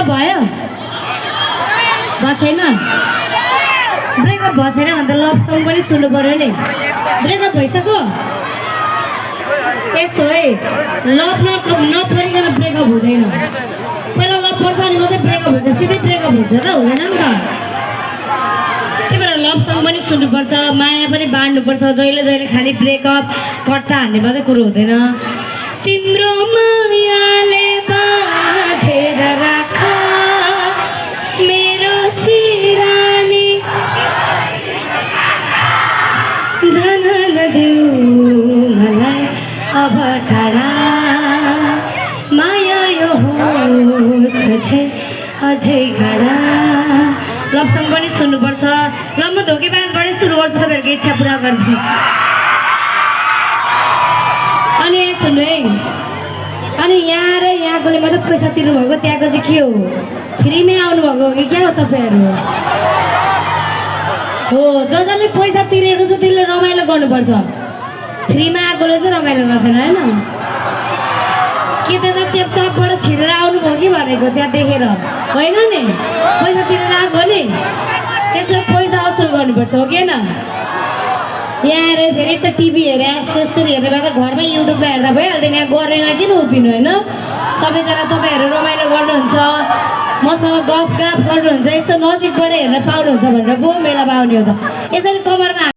breakup भयो छैन breakup भएको छैन भने त लभ सङ पनि सुन्नु पर्यो नि ब्रेकअप भइसक्यो यस्तो है लभ नपरिकन ब्रेकअप हुँदैन पहिला लभ पर्छ अनि मात्रै ब्रेकअप हुन्छ सिधै ब्रेकअप हुन्छ त हुँदैन नि त त्यही भएर लभ सङ पनि सुन्नुपर्छ माया पनि बाँड्नुपर्छ जहिले जहिले खालि ब्रेकअप कट्टा हान्ने मात्रै कुरो हुँदैन तिम्रो मायाले बाँधेर राख मेरो सिरानी जान नदेऊ मलाई अब टाढा माया यो होस् अझै गाडा लभ सङ पनि सुन्नुपर्छ ल म धोकेबाजबाटै सुरु गर्छु तपाईँहरूको इच्छा पुरा गरिदिन्छु अनि सुन्नु है अनि यहाँ र यहाँकोले मात्रै पैसा तिर्नु भएको त्यहाँको चाहिँ के हो फ्रीमै आउनुभएको हो कि क्या हो तपाईँहरू हो जसले पैसा तिरेको छ त्यसले रमाइलो गर्नुपर्छ फ्रीमा आएकोले चाहिँ रमाइलो गर्दैन होइन कि त चेपचापबाट छिरेर आउनुभयो कि भनेको त्यहाँ देखेर होइन नि पैसा तिरेर आएको नि त्यसो पैसा असुल गर्नुपर्छ हो कि होइन यहाँ आएर फेरि त टिभी हेरेर यस्तो यस्तो हेरेर त घरमै युट्युबमा हेर्दा भइहाल्दैन यहाँ गरेर किन उभिनु होइन सबैजना तपाईँहरू रमाइलो गर्नुहुन्छ मसँग गफ गाफ गर्नुहुन्छ यसो नजिकबाट हेर्न पाउनुहुन्छ भनेर पो मेला पाउने हो त यसरी कमरमा